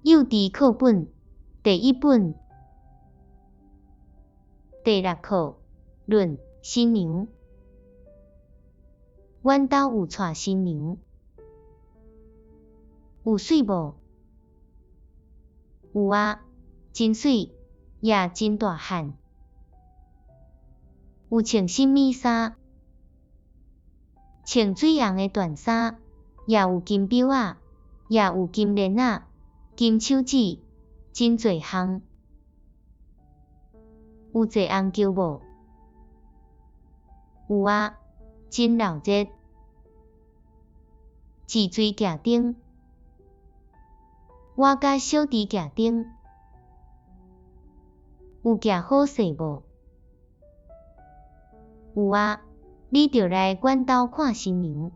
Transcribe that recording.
幼稚課本第一本第六課論新娘。阮兜有娶新娘，有媠無？有啊，真媠，也真大漢。有穿啥物衫？穿水紅的緞衫，也有金錶仔，也有金鏈仔、金手指，真濟項。有坐紅轎無？有啊，真鬧熱。是誰舉燈？我佮小弟舉燈。有行好勢無？有啊，你著來阮兜看新娘。